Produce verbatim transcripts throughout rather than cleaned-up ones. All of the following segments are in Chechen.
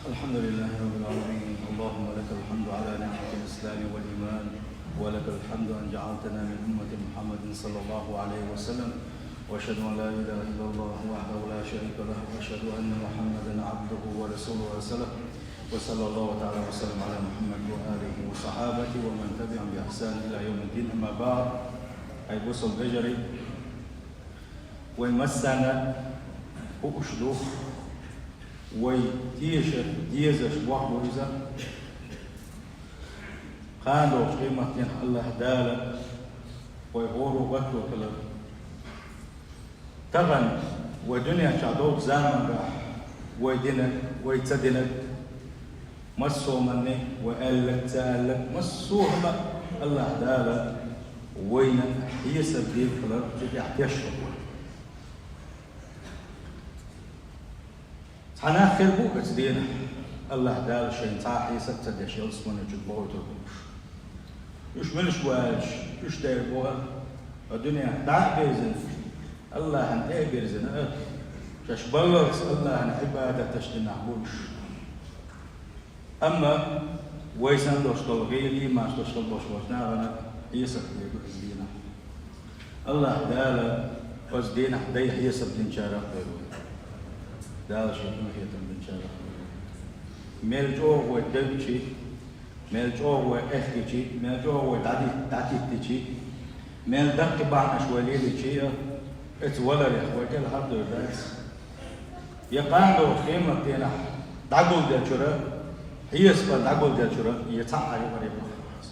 الحمد لله رب العالمين. اللهم لك الحمد على نعمة الإسلام والإيمان، ولك الحمد أن جعلتنا من أمة محمد صلى الله عليه وسلم. وأشهد أن لا إله إلا الله وحده لا شريك له، وأشهد أن محمدا عبده ورسوله أرسله. وصلى الله تعالى وسلم على محمد وآله وصحابته ومن تبعهم بإحسان إلى يوم الدين. أما بعد. Хьай бусалба вежарий, вай массарна хууш ду, вай теша дезаш боху иза. Кхана долчу къематдийнахь АллахӀ Дала вай гӀоро гӀатто хилар. Тахана вай дуьнен чохь долчу заманахь вай динарг, вай ца динарг, массо а хӀуманна вай аьлларг, ца аьлларг, массо а хӀума АллахӀ Дала вайна хьесап дийр хилар, цу тӀехь тешна ву. Цхьа нах хир бу оцу дийнахь, АллахӀ Дала шайна цхьа а хьесап ца деш ялсамани чу бохуьйтур бу уьш. Уьш муьлш бу аьлча, уьш дер бу а, дуьненахь дӀа а безина, АллахӀана тӀе а бирзина а, шаьш баллалц АллахӀана Ӏибадаташ дина нах бу уьш. Амма вай санна долуш долу гӀийла, ийманаш долуш хила болуш болчу нахана хьесап дийр ду оцу дийнахь. АллахӀ Дала оцу дийнахь дай хьесап динчарах а дойла вай. Дала шен къинхетам бинчарах а дойла вай. Мел чӀогӀа вай девчи, мел чӀогӀа вай къехкичи, мел чӀогӀа вай дӀади-, дӀатиттичи, мел даккхий бахьанаш вай леличи а, оцу валарех вай кӀелхьардевр дац. Я кхана долчу къематдийнахь дӀагулделчуьра, хьесапана дӀагулделчуьра, я цхьаъ а юкъара яхалур дац.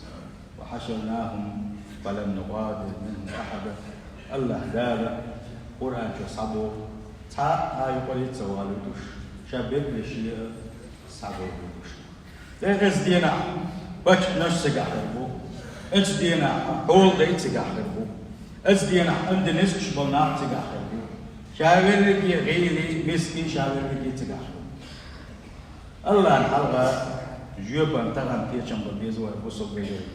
وحشرناهم فلم نغادر منهم أحدا. АллахӀ Дала Къуръан чу схьабоху, цхьа а юкъара ца валуьйтуш, ша бекъалуш а схьабохуьйтуш. ТӀаккха оцу дийнахь паччахьаш цигахь хир бу. Оцу дийнахь хьолдай цигахь хир бу. Оцу дийнахь адамийн низкъаш болу нах цигахь хир бу. Ша верриге гӀийла, миска ша верриге цигахь хир бу. АллахӀна хьалха жоьпана тахана кечам бан беза вай бусалба вежарий.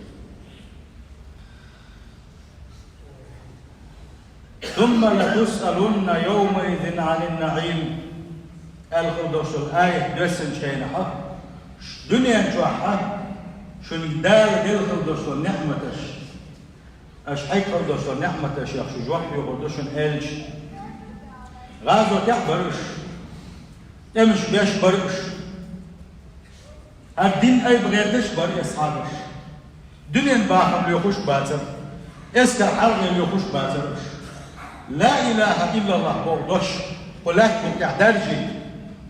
ثم لتسألن يومئذ عن النعيم. Аьлла хила долуш долу аят доьссинчу хенахь, дуьнен чохь шуьнга Дала делла хила долуш долу неӀматаш, аша хьегна хила долуш долу неӀматашех шу жоп доьхур ду шуна аьлча, гӀазотехь бара уьш, тӀемаш беш бара уьш. ХӀара дин айба гӀерташ бара и асхьабаш. Дуьнен бахам лоьхуш бацара, эскар хьалхе лоьхуш бацара уьш. Ла илаха иллаллах боху дош кху лаьттан букъ тӀехь даржийта,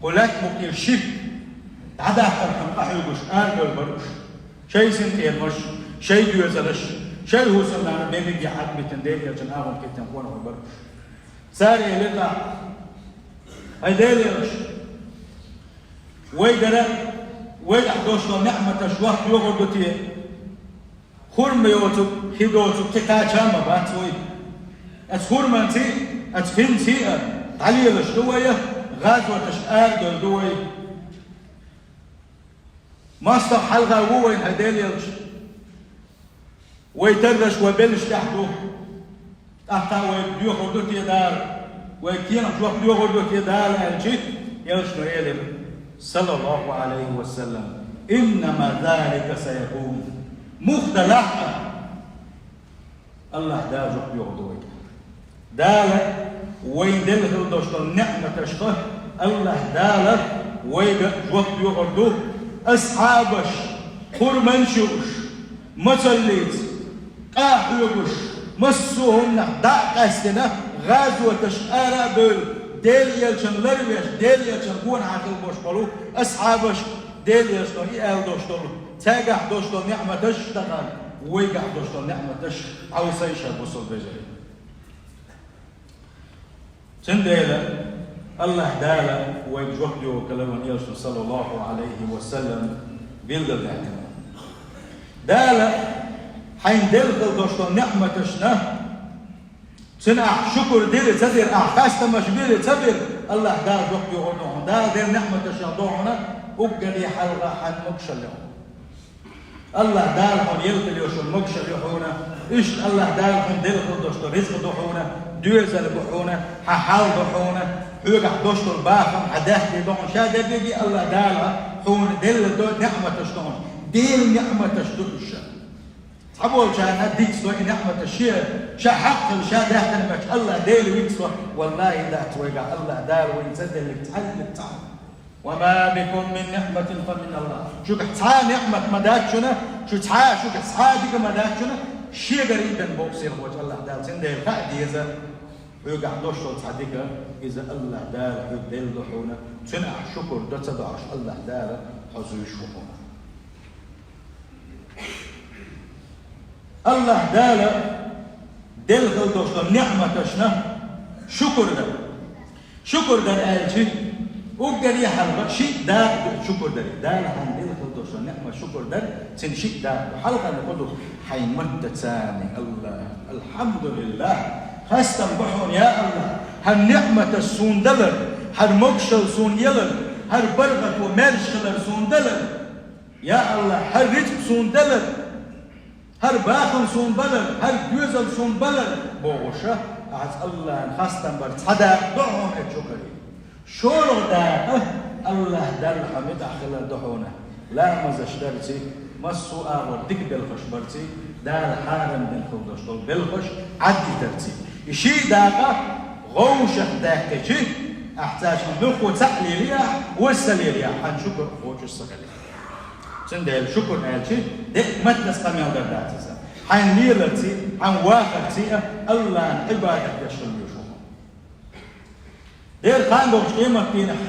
кху лаьттан букъ тӀера ширк дӀадаккхархьама къахьоьгуш арадевлла бара уьш. Шайн синкъерамаш, шайн доьзалш, шайн хӀусамнана берриге хьагӀ битина Делан элчанан агӀонан кхетам къонахой бара уьш. Цара элира: «ХӀай Делан элча, вайгара, вайгахь долуш долу неӀматаш жоп доьхур ду те? Хурма йоцург, хи доцург кхин кхача а ма бац вай. Оцу хурманций, оцу хинций а дӀалелаш ду вай, гӀазоташка арадевлла ду вай. МостагӀа хьалха ву вайна, хӀай Делан элча. Вай тарраш вай беллаш тӀехь ду. ТӀаккха вай доьхур ду те Дала, вай кхенах жоп доьхур ду те Дала?» аьлча, элчано элира, саллаллаху Ӏалайхи ва саллам: «Иннама залика саякун». Муха делахь а, АллахӀ Дала жоп доьхур ду вайга. Дала вайна делла хила долуш долу неӀматашка АллахӀ Дала вайга жоп доьхур ду. Асхьабаш, хурманаш юуш, мацаллица, къа а хьоьгуш, массо а хӀуманах дӀа а къаьстина, гӀазоташка ара а бевлла, Делан элчанна ларвеш, Делан элчанна гонахьа хила болуш болу асхьабаш, Делан элчано и аьлла долуш долу, цаьргахь долуш долу неӀматаш а тахана, вайгахь долуш долу неӀматаш Ӏовсийша, бусалба вежарий. Цундела АллахӀ Дала вайга жоп доьху калаван элчано, саллаллаху Ӏалайхи ва саллам, билгалдаьккхина. Дала хьайна делла хила долуш долу неӀматашна, цуьнан ахь шукур дира, ца дира, ахь хастамаш бира, ца бира, АллахӀ Дала жоп доьхур ду хьуна. Дала делла неӀматашах ду хьуна уггаре хьалха хьан могушалла. АллахӀ Дала хьуна елла хила йолуш йолу могушалла ю хьуна, иштта АллахӀ Дала хьуна делла хила долуш долу рицкъ ду хьуна, доьзал бу хьуна, хьан хьал ду хьуна, хьоьгахь долуш долу бахам, хьан даьхни ду хьуна, ша дерриге а АллахӀ Дала хьо Хьуна делла до ниӀматаш ду хьуна. Делан ниӀматаш ду уж. Цхьаболчарна дицло и ниӀматаш шен, ша хьакъ хилла, ша даьхкина мача АллахӀ Дела вицло, валлахӀи, дац вайгахь АллахӀ Дала вайна ца делларг цхьа а ца. وما بكم من نعمة فمن الله. Шуьгахь цхьа а ниӀмат ма дац шуна, шу цхьа, шуьгахь цхьа а дика ма дац шуна, шегара и бен бокъ сийлахь волчу АллахӀ Дала, цундела хаа деза. Хьоьгахь долуш долу цхьа дика, иза АллахӀ Дала хьоьга делла ду хьуна, цуьнан ахь шукур до ца до хьуна, АллахӀ Дала хьо зуьйш ву хьуна. АллахӀ Дала делла хила долуш долу ниӀматашна шукур дан. Шукур дан аьлча, уггаре хьалха шиъ дакъа ду шукур даре. Дала хьайна делла хила долуш долу ниӀмат шукур дан, цуьнан шиъ дакъа ду. Хьалхарниг хӀун ду? Хьайн маттаца, АллахӀ, алхьамдулиллахӀ, хастам бу хьуна, я АллахӀ, хӀара ниӀматаш суна далар, хӀара могушалла суна елар, хӀара баркъато маьрша хилар суна далар, я АллахӀ, хӀара рицкъ суна далар, хӀара бахам суна балар, хӀара доьзал суна балар, бохуша, ахьа АллахӀна хастам бар цхьа дакъа ду хьуна и шукур. ШолгӀа дакъа, АллахӀ Далла хьо муьтӀахь хилар ду хьуна. Ламазаш дарций, массо а агӀор дика белхаш барций, Дала хьарам дина хила долуш долу белхаш Ӏаддитарций. И ши дакъа гӀовшах даьккхичи, ахьа цаьршинна муьлххо цхьаъ лелийахь, вуьш ца лелийахь, хьан шукур кхочуш ца хилар. Цундела шукур аьлчи, декъа маттаца къамел дар дац иза. Хьайн леларций, хьайн вахарций а АллахӀна Ӏибадат деш хила везаш ву хьо. Дера кхана долчу къематдийнахь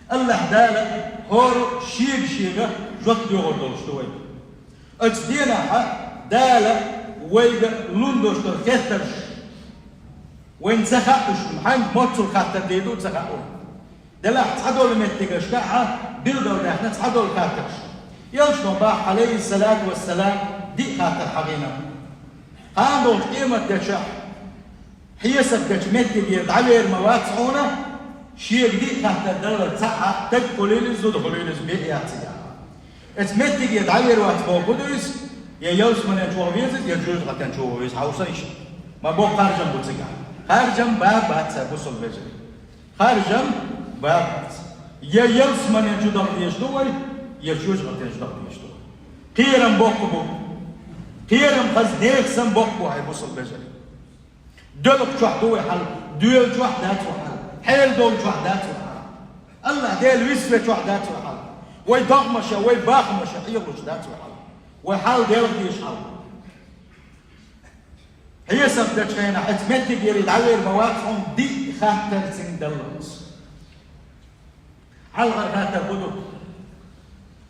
АллахӀ Дала хӀора шега-шега жоп доьхур долуш ду вай. Оцу денахь Дала вайга лун долуш долу хеттарш, вайна ца хаьа уьш, хьаьнга моццул хаттар дийр ду ца хаьа вайна. Делахь цхьадолу меттигашкахь билгалдаьккхина цхьадолу хаттарш. Элчано боху, Ӏалайхиссалату вассалам, диъ хаттар хьахийна. Кхана долчу къематдечохь, хьесап дечу меттиге дӀавер ма вац хьуна, шега диъ хаттар далар цхьаъ, стаг хуьлийла иза, зуда хуьлийла иза, бен яц иза. Оцу меттиге дӀавер вац бохург ду иза, я ялсаманен чу ваха веза, я жоьжахатен чу ваха веза, хьовса иштта. Ма боккха харжам бу цигахь. Харжам бан бац, бусалба вежарий. Харжам бан бац. Я ялсаманен чу даха дезаш ду вай, я жоьжахатен чу даха дезаш ду вай. Кхерам боккха бу. Кхерам хаза нехан санна боккха бу хьайн, бусалба вежарий. Доьлхучохь ду вай хьал, доьлучохь дац вай хьал, хьеладовлучохь дац вай хьал. АллахӀ Дела висвечохь дац вай хьал. Вай догӀмаша, вай бахамаша хьехалуш дац вай хьал. Вай хьал делха дезаш хьал. Хьесап дечу хенахь, оцу меттигера дӀавер ма вац хьуна, диъ хаттар цуьнга даллалц. Хьалхара хаттар хӀун ду?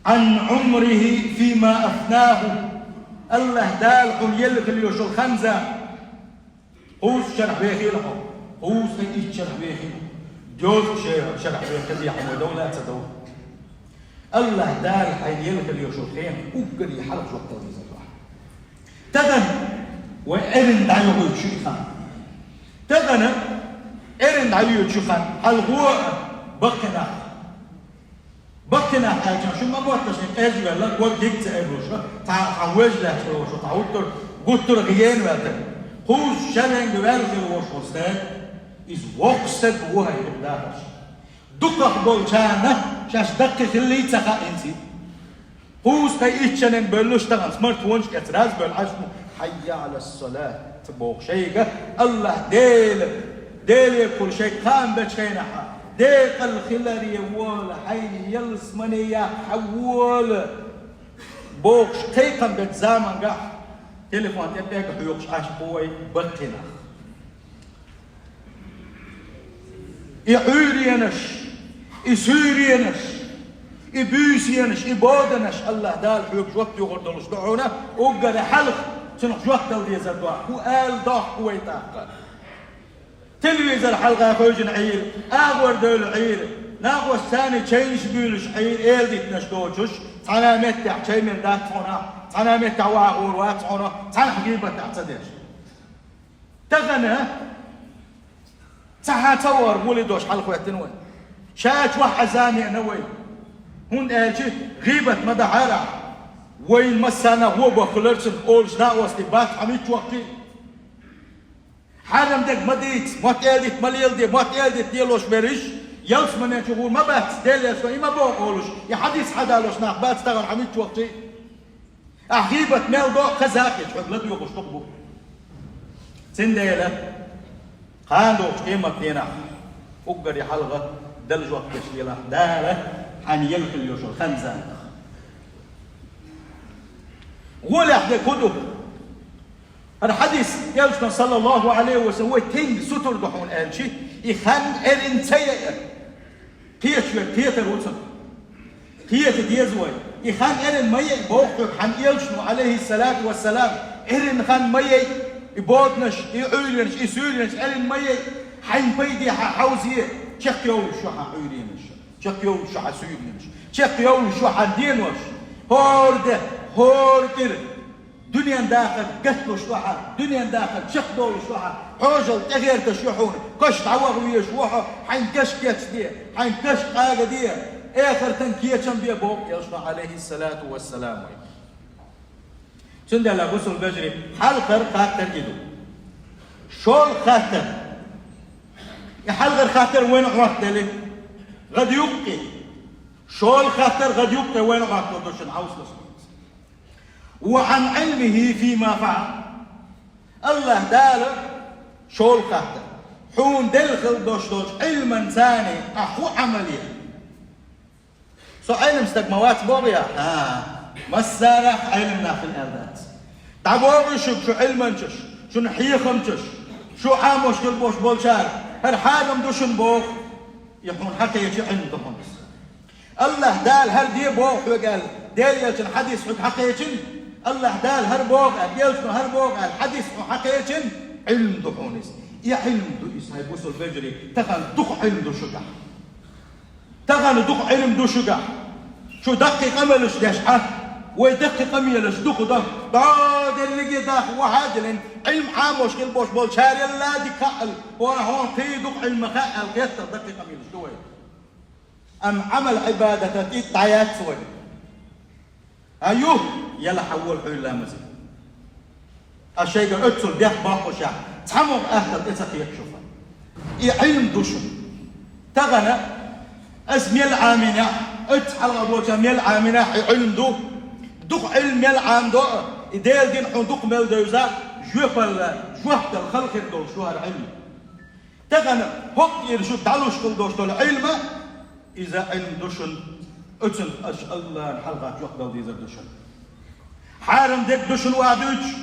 Ӏан Ӏумрихи фима афнаху. АллахӀ Дала хьуна елла хила йолуш йолу хан-зама. Кхузткъа шарахь вехийла хьо. Кхузткъе итт шарахь вехийла. Дезткъа шарахь вехийла, хьан вай довла а ца довла. АллахӀ Дала хьайна елла хила йолуш йолу хенах уггаре хьалха жоп дала дезар ду хьан. Тахана вай Ӏерина дӀайохуьйтуш ю и хан. Тахана Ӏерина дӀайоьдуш ю хан, хьалхо а баккхинах. Баккхинах аьлча, шу ма мотташ, и къежвелла, гог диг ца эгуша, цхьа, цхьа вежа лаьцна волуш, цхьа гуттар, гуттар гӀена ваьлла. Кхузткъа шаренга ваьлла хила волуш волу стаг, иза воккха стаг ву хьайн юкъа дахарш. Дукхах болчарна шаьш даккхий хиллий ца хаьа хӀинца. Кхузткъе итт шаренга бевллуш тахана смартфонаш эцна, раз бевлла Ӏаш ду, хьайя Ӏала ссалат боху шайга, АллахӀ Дела, Деле кхуьлу шайга хаам бечу хенахь, декъал хиларе вола хьайна ялсамане яккха хьан вола бохуш кхайкхам бечу замангахь, телефон тӀе пӀелг хьоькхуш Ӏаш бу вай баккхинах. И Ӏуьйренаш, и суьйренаш, и буьйсенаш, и боданаш АллахӀ Дала хьоьга жоп доьхур долуш ду хьуна, уггара хьалха цунах жоп дала дезар ду хьан. ХӀун ала дохку вай тӀаккха? Телевизор хьалха хевшина Ӏийра, агӀор девлла Ӏийра, накъостий царна чайнаш буьйлуш Ӏийра, эладитанаш доцуш, цхьана а меттехь чай мер дац хьуна, цхьана а меттехь вахар вац хьуна, цхьаьнахь гӀийбатехь ца деш. Тахана цхьа хьан ца вахар гӀоле дош хьалахветтина вай. Ша чохь Ӏаза неана вай. ХӀунда аьлча гӀийбат ма дахьара, вайна массарна а гӀо бохкуларца олуш накъостий бац хьан миччохкий. Хьарам дерг ма дийца, мотт-эладита ма леладе, мотт-эладита лелош верриш, Ялсмане чу гӀур ма бац, Делера элчано и ма боху олуш, и хьадис хьадалош нах бац тахана хьан миччохчий. Ахь гӀийбат мел до а, хаза а хеташ, хьоьга ладоьгӀуш дукха бу. Цундела кхана догӀучу къематдийнахь уггаре хьалха Далла жоп деш лелахь Дала хьайна елла хила йолуш йолу хан-зама. ГӀолехь дерг хӀун ду? ХӀара хьадис, элчано, саллаллаху Ӏалайхи ва саллам, вай тенга сутур ду хьуна аьлча, и хан эрна ца яйа. Кхечуьра кхетар ву цунах. Кхета деза вай. И хан эрна ма яй, боху хьоьга хьан элчано, Ӏалайхиссалату вассалам, эрна хан ма яй, и боданаш, и Ӏуьйренаш, и суьйренаш эрна ма яй, хьайна пайдехьа хьовзе, чекхйовлуш ю хьан Ӏуьйренаш, чекхйовлуш ю хьан суьйренаш, чекхйовлуш ю хьан денош, хӀора де, хӀора тӀира. Дуьнен дахар гатдеш ду хьан, дуьнен дахар чекхдолуш ду хьан, хьожал тӀегӀерташ ю хьуна, каш дӀаваха везаш ву хьо, хьайн каш кечде, хьайн каш къагаде, эхартан кечам бе, боху элчано, Ӏалайхиссалату вассалам, вай. Цундела, бусалба вежарий, хьалхара хаттар и ду. ШолгӀа хаттар. И хьалхара хаттар вайна Ӏоттаделла, гӀад юккъе. ШолгӀа хаттар гӀад юккъе вайна Ӏоттаделла ду шуна хьовсалаш. Ва Ӏан Ӏилмихи фима фаӀал. АллахӀ Дала, шолгӀа хаттар, хьуна делла хила долуш долчу Ӏилманца ахь хӀун Ӏамал ю? Со Ӏилма стаг ма вац боху ахь? ХӀан, массарах Ӏилма нах хила аьлла дац. ДӀабоху шуьга шу Ӏилманчаш, шуна хьехамчаш, шу Ӏамош хила болуш болчара, хӀара хьарам ду шуна боху, и хьуна хьакхечи Ӏилма ду хьуна. АллахӀ Дала хӀара де боху хьоьга аьлла, Делан элчан хьадис хьоьга хьакхечина, АллахӀ Дала хӀара боху аьлла, элчано хӀара боху аьлла, хьадис хьоьга хьакхечина, Ӏилма ду хьуна иза. И Ӏилма ду иза, хьай бусалба вежарий, тахана дукха Ӏилма ду шуьгахь. Тахана дукха Ӏилма ду шуьгахь. Шу даккхий къамелаш деш Ӏа, вай даккхий къамелаш дукха дан, дӀа дерриге даха вахьа а дилина, Ӏилма Ӏамош хила болуш болчарел а дика хаьа аьлла, хьуна кхин дукха Ӏилма ма хаьа аьлла, гӀеттара даккхий къамелаш ду вай. Амма Ӏамал-Ӏибадата тӀе дӀаяц вай. Аю, яла хьан волу хьуьйла маза. Ткъа шайга оццул бехк боккхушехь, цхьаммо а аттал тӀе ца кхеташ ву хьо. И Ӏилма ду шуна. Тахана ас мел Ӏаминехь, оццу хьалха болча мел Ӏаминехь и Ӏилма ду. Дукха Ӏилма мел Ӏамадо а, и Делан дин хьуна дукха мел девза, жоьпалла, жоп дала хала хир долуш ду хӀара Ӏилма. Тахана хӀокху тӀера шу дӀалуш хила долуш долу Ӏилма, иза Ӏилма ду шуна, оцунна аша АллахӀна хьалха жоп дала дезар ду шуна. Хьарам дерг ду шуна вахьа дуьйцуш,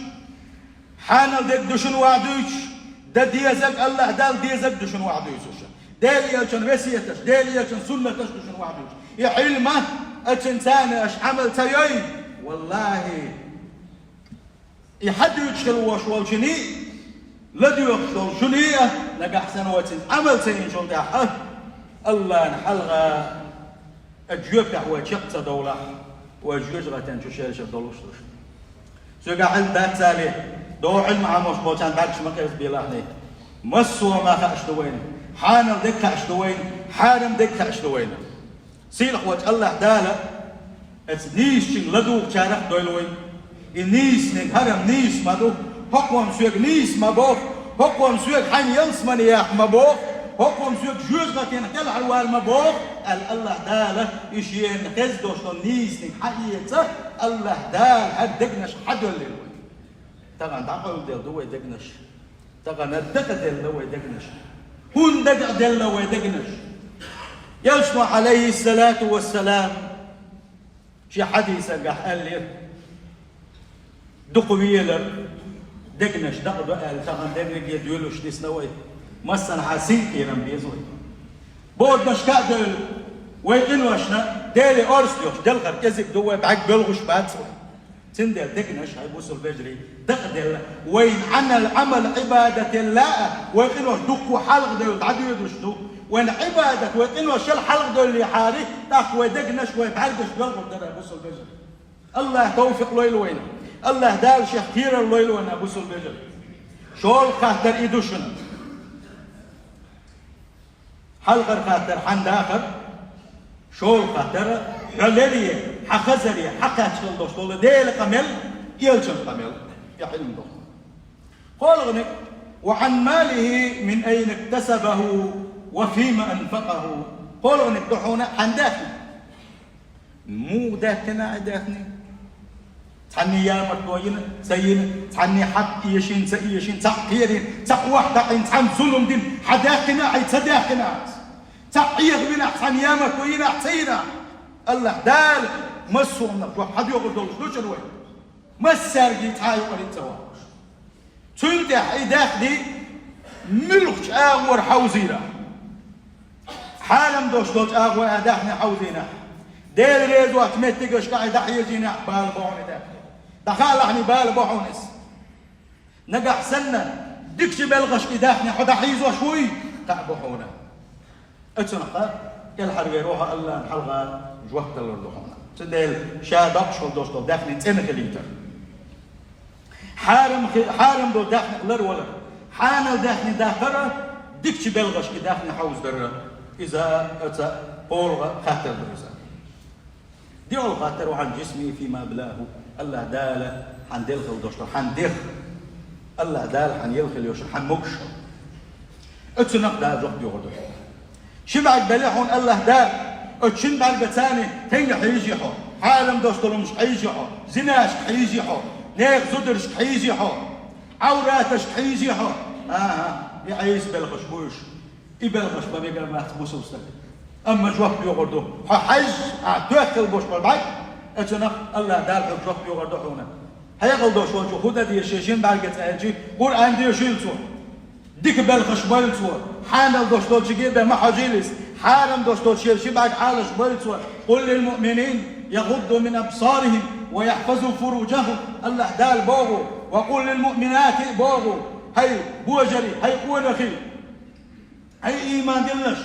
хьанал дерг ду шуна вахьа дуьйцуш, дан дезарг, АллахӀ Далла дезарг ду шуна вахьа дуьйцуш. Делан элчан весеташ, Делан элчан суннаташ ду шуна вахьа дуьйцуш. И Ӏилма, оцунна царна аша Ӏамал ца йой, валлахӀи, и хьан дуьйцуш хила волуш волчуьнан, ладоьгӀуш долу шуьнан а, нагахь санна вай цуьнца Ӏамал ца йинчул тӀаьхьа, АллахӀна хьалха, оцу жоьпехь вай чекх ца довлахь, вай жоьжахатин чу шерашар долуш ду шуна. Соьгахь Ӏилма дац ца олий, догӀу Ӏилма Ӏамош болчарна бӀаьргаш ма къерзабелахь. Массо а ма хаьаш ду вайна, хьанал дерг хаьаш ду вайна, хьарам дерг хаьаш ду вайна. Сийлахь волчу АллахӀ Дала оцу нийсачуьнга ладугӀучарах дойла вай. И нийсаниг хӀара-м нийса ма ду, хӀокхо-м соьга нийса ма боху, хӀокхо-м соьга хьайна ялсамане яккха ма боху, хӀокхо-м соьга жоьжахатина кӀелхьарвала ма боху, аьлла АллахӀ Дала, и шена хезна долуш долу нийсаниг хьаэца, АллахӀ Дала хӀара дегнаш хьадоьллина вай. Тахана дӀакъевлла ду вай дегнаш. Тахана дакъаделла вай дегнаш. ХӀунда дакъаделла вай дегнаш? Элчано, Ӏалайхиссалату вассалам, шен хьадисагахь аьллера: «Дукха велар, дегнаш дакъа до аьлла, тахана дерриге доьлуш дисна вай. Массанхьа синкъерам беза вай. Боданашка а девлла, вай къиношна Деле орца доьхуш, делхар кӀезиг ду, вай бӀаьрг боьлхуш бац вай». Цундела дегнаш, хьай бусалба вежарий, дакъаделла, вайн Ӏанал Ӏамал Ӏибадателла а, вай къинош дуккха хьалхадевлла дӀадоьдуш ду. Вайн Ӏибадат, вай къинош шел хьалхадевллехьара, тӀаккха вай дегнаш, вай бӀаьргаш доьлхур дара, бусалба вежарий. АллахӀа тавфикъ лойла вайна. АллахӀ Дала Шех кхерар лойла вайна, бусалба вежарий. ШолгӀа хаттар и ду шуна. Хьалхара хаттар хьан дахар, шолгӀа хаттар хьо лере, хьан хазаре, хьан кхаччалла долуш долу Делан къамел, элчан къамел, и Ӏилма ду. КхоалгӀаниг: «Ва Ӏан малихи мин айна иктасабаху وفيما أنفقه. ПхьолагӀниг ду хьуна хьан даьхни. Муха даьхкина Ӏа даьхни? Цхьанне ямартло йина, ца йина, цхьанне хьакъ эшийна, ца эшийна, цхьаъ кхерийна, цхьаъ охьатаӀийна, цхьанна зулам дина, хьан даьхкина Ӏа, ца даьхкина Ӏа? Цхьаъ Ӏехавина, цхьанне ямартло йина, ца йина Ӏа? АллахӀ Дала массо а хӀаманах жоп хьадоагӀаргдолаш ду шуна вай. Массаьрга цхьа а юкъара ца вахаш. Цул тӀехьа и даьхни муьлхача агӀора хьовзийра? Хьарам долаш долча агӀора Ӏа даьхни хьовзийна, Даьла реза воацача меттигашка Ӏа дӀахьежийна, бала ба хьона и даьхни. ДӀахаалахьа, бала ба хьона из. Нагахь санна дикача белхашка и даьхни хьо дӀахьийзош вуй, кхаъ ба хьона. Оцунах кӀелхьарвер ва хьо АллахӀа хьалха жоп далар ду хьона. Цудухьа ша доккхаш хила долаш дола даьхни цӀена хилийтар. Хьарам хи-, хьарам дола даьхни ларвалар. Хьанал даьхни дахар, дикача белхашка даьхни хьовзадар. Иза оцу пхьолагӀа хаттар ду иза. ДиъалгӀа хаттар: وعن جسمه فيما أبلاه. АллахӀ Дала хьан делхал дош ду, хьан дегӀ. АллахӀ Дала хьан елхал йош, хьан могаш. Оцунах Дала жоп доагӀар ду. Ши бӀарг белахь хьона АллахӀ Дала, оцу шин бӀаргаца царна тенга хьийжи хьо, хьарам дош долча хӀумашка хьийжи хьо, зинашка хьийжи хьо, нехан зударшка хьийжи хьо, Ӏавраташка хьийжи хьо. АхӀа, и Ӏийса белхаш бу уж. И белхаш ба мегар мац бусалба стаг. Амма жоп доагӀар ду. Хьо хьажа, Ӏа тоьхкал бош бар бӀарг, оцунах АллахӀ Дала хьога жоп доагӀар ду хьона. Хьекъал дош волчо хӀу дан деза, шен шин бӀаргаца аьлча, Къуръан дешийла цо. Дика белхаш бойла цо. Хьанал дош долча геба ма хьожийла из. Хьарам дош долча шен ши бӀарг Ӏалаш бойла цо. قل للمؤمنين يغضوا من أبصارهم ويحفظوا فروجهم. АллахӀ Дала боху, وقل للمؤمنات боху. ХӀай божарий, хӀай къонахий, хӀай иман диллинарш,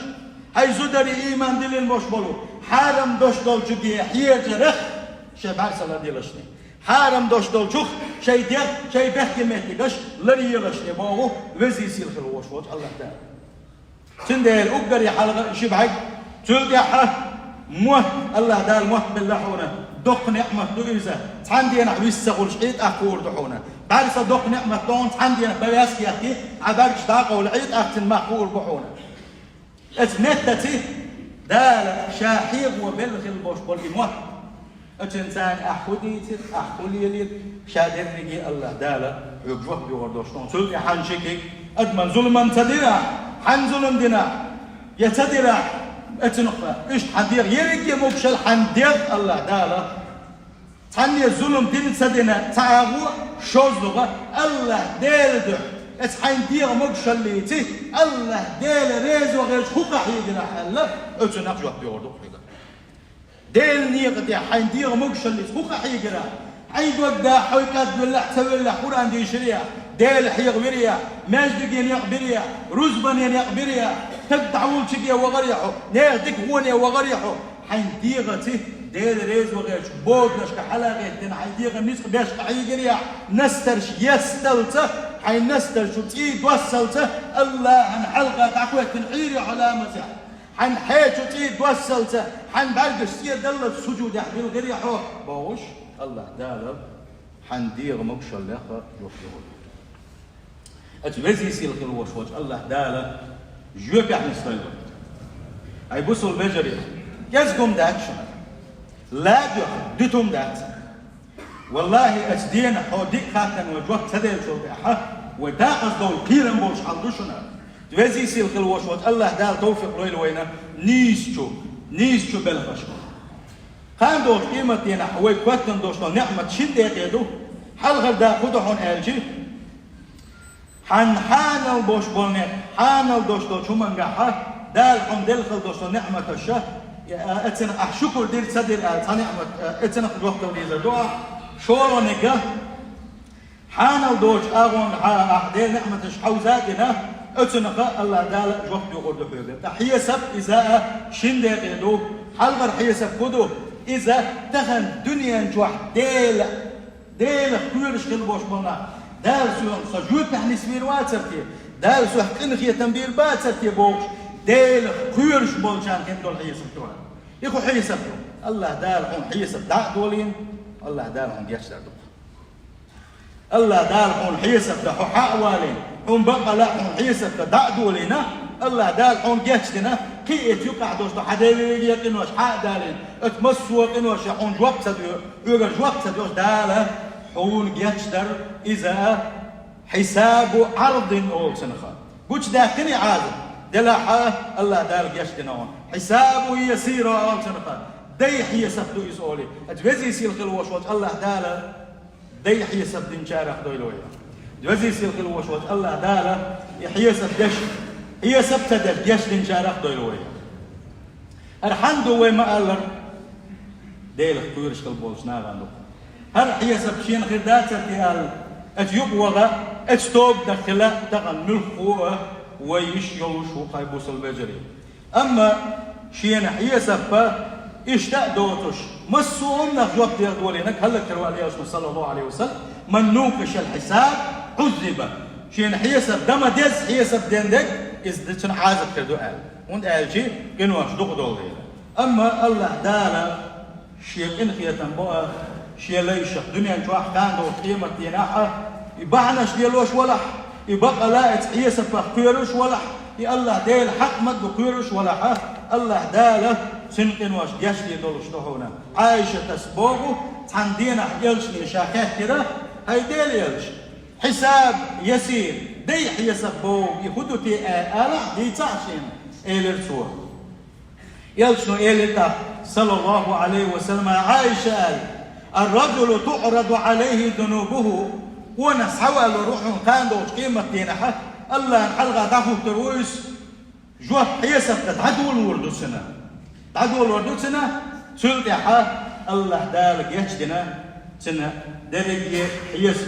хӀай зударий, иман диллина бош болу, хьарам дош долчуге хьежарах шайн бӀаьрса лардилашни. Хьарам дош долчух шайн дегӀ, шайн бехке меттигаш ларъелашни боху Веза-Сийлахь хила вош волчу АллахӀ Дала. Цундела уггаре хьалха ши бӀарг, цул тӀаьхьа мотт, АллахӀ Дала мотт белла хьуна, доккха неӀмат ду иза, цхьана денахь вист ца хуьлуш Ӏийта ахка хуур ду хьуна. БӀаьрса доккха неӀмат ду хьуна, цхьана денахь бан ваьсса кехкий, Ӏа бӀаьргаш дӀакъовла Ӏийта ахка цуьнан мах хуур бу хьуна. Оцу меттаца Дала ша хьехо белла хила бош болу и мотт. Оцуьнца ахь хӀу дийцира, ахь хӀу лелийра, ша дерриге АллахӀ Дала хьоьга жоп доьгӀур долуш ду. Цул тӀе хьан шикиг, адаман зуламан ца дира, хьан зулам дина, я ца дира, оцунах иштта хьан дегӀ ерриге могушалла хьан дегӀ АллахӀ Дала. Цхьанне зулам дина ца дина, цхьа агӀо, шозлагӀа, АллахӀ Дела дуьхьа. Оцу хьайн дегӀан могушаллица, АллахӀ Дела реза вахарца хӀу кхахьийгира аьлла, оцунах жоп доьгӀур ду хьоьга. Делан некъа тӀехь хьайн дегӀан могушаллица хӀу кхахьийгира? Хьайн дог да, хьо кӀадвеллехь а, ца веллехь а, Къуръан дийшира я, Дела хьехавира я, маьждиге некъ бира я, рузбане некъ бира я, стаг дӀавуллучуьнга вахара я хьо, нехан дика гӀоне вахара я хьо. Хьайн дегӀаца Дела реза вахарца боданашка хьалагӀеттина, хьайн дегӀан ницкъ беш кхахьийгира я, настарш есталца, хьайн настарш чу цӀий доссалца, АллахӀан хьалха дӀахӀоьттина Ӏийра хьо ламазехь. Хьайн хье чу цӀий доссалца, хьайн бӀаьргаш цӀе даллалца сужудехь билгӀира я хьо, бохуш, АллахӀ Дала хьайн дегӀан могушаллех жоп доьгӀур ду. Оцу Веза-Сийлахь хила вош волчу АллахӀ Дала жоьпехь нисдойла вай. Ай бусалба вежарий, кӀезиг хӀума дац шуна. ЛадоьгӀна дуьту хӀума дац. ВаллахӀи, оцу денахь хьо диъ хаттарна вай жоп ца деллачул тӀаьхьа, вай декъаза довла кхерам болуш хьал ду шуна. Веза-Сийлахь хила вош волчу АллахӀ Дала тавфикъ лойла вайна нийсачу, нийсачу белхашка. Кхана долчу къематденахь вайга хӀоьттина долуш долу неӀмат шина декъе ду. Хьалхара дакъа хӀун ду хьуна аьлча, хьан хьанал бош болу некъ, хьанал дош долчу хӀумангахьа, Дала хьуна делла хила долуш долу неӀматаша, я, а, оцунах ахь шукур дира, ца дира аьлла, цхьа неӀмат, а, оцунах жоп дала дезар ду ахь, шолгӀаниг, хьанал доцучу агӀонгахьа ахь Делан неӀматаш хьовза а дина, оцунах АллахӀ Дала жоп доьгӀур ду хьоьга. Ткъа хьесап иза а шина декъе ду. Хьалхара хьесап хӀун ду? Иза тахана дуьнен чохь Дела Делах кхоьруш хила бош болу нах, Дала соьга со жоьпехь нисвийр вацара те, Дала соьх къинхетам бийр бацара те бохуш, Делах кхоьруш болчарна хин долу хьесап ду. И хӀун хьесап ду? АллахӀ Дала хьуна хьесап дӀа а долийна, АллахӀ Дала хьуна гечдар ду. АллахӀ Дала хьуна хьесап дан хьо хьа а валийна, хьуна бакъ а лаьа хьуна хьесап дан дӀа а долийна, Аллахь Дала хьуна гечдина, кхин а эца юкъахь долуш ду хьан дерриге а къинош хьа а далийна, оцу массо а къиноша хьуна жоп ца до, хьоьгара жоп ца доьхуш, Дала хьуна гечдар иза хьисабу Ӏардин олу цунах. Гучудаьккхина и Ӏазап, делахь а Аллахь Дала гечдина хьуна. Хьисабу ясира олу цунах, дай хьесап ду иза олий. Аса везий сийлахь хила волуш волчу Аллахь Дала дай хьесап динчарах дойла вай. Везий сийлахь хила волуш волчу Аллахь Дала и хьесап деш, хьесап ца деш гечдинчарах дойла вай. ХӀара хьанна ду вай ма-аллара, Делах кхоьруш хила болчу нахана ду. ХӀара хьесап шена хир дацара те аьлла, оцу юкъа ваха, оцу тобанах хила тахана муьлхха а вай йиш йолуш ву, хӀай бусалба вежарий. Амма шена хьесап иштта а доцуш, массо а хӀуманах жоп дала долийнарг хӀаллакьхир ву аьлла Элчано, саллаллаху Ӏалайхи ва саллам, «Ман нукъишал хьисаб, Ӏуззиба». Шена хьесап дан ма дезза хьесап дина дерг, иза цунна Ӏазап хир ду аьлла. ХӀунда аьлча къинош дукха долу дела. Амма Аллахь Дала Шен къинхетам бо а, Шен лайшах дуьнен чохь а, кхана долчу къематдийнахь а, и бахьанаш лелош валахь, и бакъала а оцу хьесапах кхоьруш валахь, и Аллахь Делан хьакъ ма-дду кхоьруш валахь а, Аллахь Дала цуьнан къинош гечдийр долуш ду хьуна. Ӏайшатас боху, цхьана дийнахь Элчане ша хаьттира: «ХӀай Делан Элча, хьисаб ясир, дай хьесап боху, и хӀун ду те?» — аьлла, алахь дийцахь шена, элира цо. Элчано элира тӀаккха, саллаллаху Ӏалайхи ва саллам, Ӏайша аьлла: «Ар-раджулу туӀраду Ӏалайхи зунубуху». Къонах схьавалор ву хьуна кхана долчу къематдийнахь, Аллахьна хьалха дӀахӀуттур ву иза, жоп хьесап дан дӀадолор ду цунна. ДӀадолор ду цунна, цул тӀаьхьа Аллахь Дала гечдина, цунна дерриге хьесап,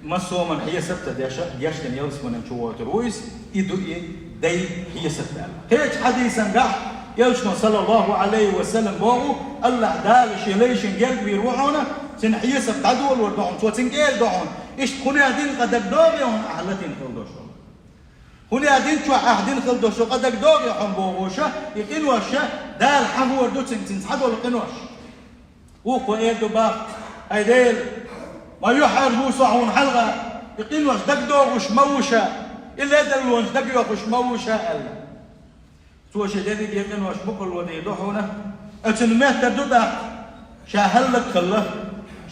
массо а хӀуманна хьесап ца деш, гечдина ялсаманин чу войтур ву иза, и ду и дай хьесап аьлла. Кхечу хьадисан гахь Элчано, саллаллаху Ӏалайхи ва саллам, боху: «Аллахь Дала Шен лайшна герга вийр ву хьуна, цуьнан хьесап дӀадолор ду хьуна, Цо цуьнга эр ду хьуна: „Иштта хӀун а дина къа дагадогӀий хьуна ахь латийна хила долуш долу? ХӀун а дина чохь ахь дина хила долуш долу къа дагадогӀий хьуна?“ – бохуша, и къиноша Дала хьахор ду цуьнга, цуьнан схьадолу къинош. Вукхо эр ду бах: «ХӀай Дела, ма юьхьӀаьржа ву со хьуна хьалха, и къинош дагадогӀуш ма ву ша, и ледарлонаш дагайохуш ма ву ша», – аьлла. Цо шен дерриге къинош мукъарло дийр ду хьуна. Оцунна меттар ду тӀаккха, ша хӀаллакьхилла,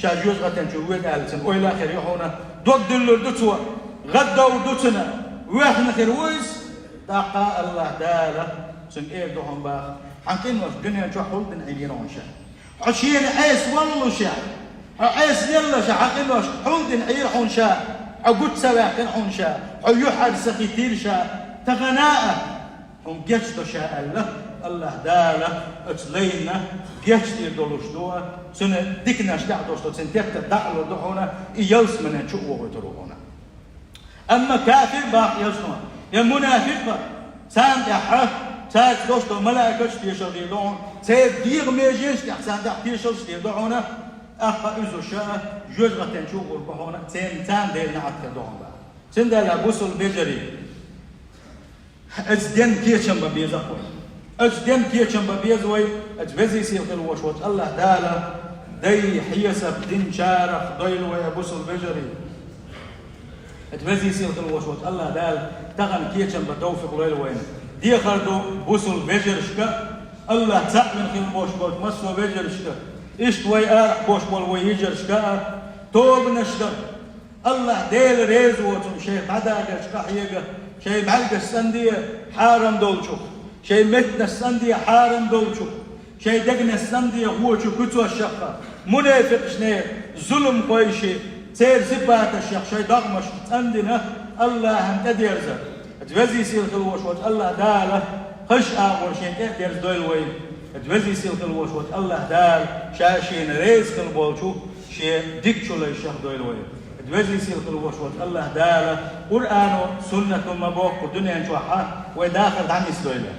ша жоьжахатин чу воьду аьлла, цуьнан ойла а хир ю хьуна. Дог дуьллур ду цо, гӀаддовр ду цунна, воьхна хир ву иза. ТӀаккха Аллахь Дала цуьнга эр ду хьуна бах: «Хьан къинош дуьнен чохь хӀунда дина Ӏийра хьуна ша? Хьо шена Ӏеса валлалуш а, хьо Ӏеса леллалуш а, хьан къинош хӀунда дина Ӏийра хьуна ша? Хьо гучу ца ваьккхина хьуна ша, хьо юьхьӀаьржа ца хӀиттийра ша. Тахана а хьуна гечдо ша», – аьлла, Аллахь Дала оцу лайна гечдийр долуш ду, цуьнан диканаш тӀехь долуш ду, цуьнан теттар дӀа а лур ду хьуна, и ялсаманин чу а вохуьйтур ву хьуна. Амма кафир бах Элчано, я мунафикъ, царна тӀехь, цаьрца долуш долу малаикаш тешар дийр ду хьуна, церан дегӀан меженаш тӀехь царна тӀехь тешарш дийр ду хьуна, тӀаккха уьзуш а жоьжахатин чу а гӀур бу хьуна, церан, царна Делан неӀалт хир ду хьуна бах. Цундела, бусалба вежарий, оцу денна кечам бан беза вай. Оцу денна кечам бан беза вай, оцу везий сийлахь хила волуш волчу Аллахь Дала дай хьесап динчарах дойла вай, бусалба вежарий. Оцу везий сийлахь хила волуш волчу Аллахь Дала тахана кечам бан товфикъ лойла вайна. Дехар ду бусалба вежаршка, Аллахь цхьаъ вина хила болуш болчу массо а вежаршка, иштта вай арахь болуш болу вай йижаршка а, тобанашка, Аллахь Дела реза воцург шайх дӀадахарчу къахьега, шайн бӀаьргаш цӀанде хьарам долчух, шайн меттанаш цӀанде хьарам долчух, шайн дегнаш цӀанде гӀочу куьцошшахха, мунафикъашне, зуламхойши, церан сипаташех шайн догӀмаш цӀандина Аллахьан тӀедерза. Оцу везий сийлахь хила волуш волчу Аллахь Дала хазачу агӀор шен тӀе а дерза дойла вай. Оцу везий сийлахь хила волуш волчу Аллахь Дала ша шена реза хила болчу шен дикачу лайшех дойла вай. Оцу везий сийлахь хила волуш волчу Аллахь Дала Къуръано, суннато ма-бохху дуьнен чохь а вай дахар дӀанисдойла.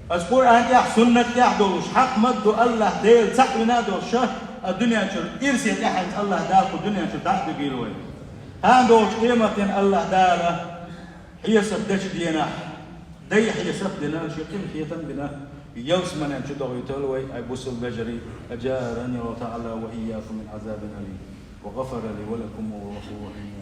Аса Къуръан тӀехь, суннат тӀехь долуш, хьакъ ма-дду Аллахь Дела цхьаъ вина а долуш, а дуьнен чуьра ирсе тӀаьхьенца Аллахь Дала кху дуьнен чуьра дӀа а дуьгийла вай. Кхана долчу къематдийнахь Аллахь Дала хьесап дечу дийнахь, дай хьесап дина, шен къинхетам бина, ялсаманин чу дохуьйтийла вай, хӀай бусалба вежарий, أجارني الله تعالى وإياكم من عذاب أليم، وغفر لي ولكم وهو الغفور الرحيم.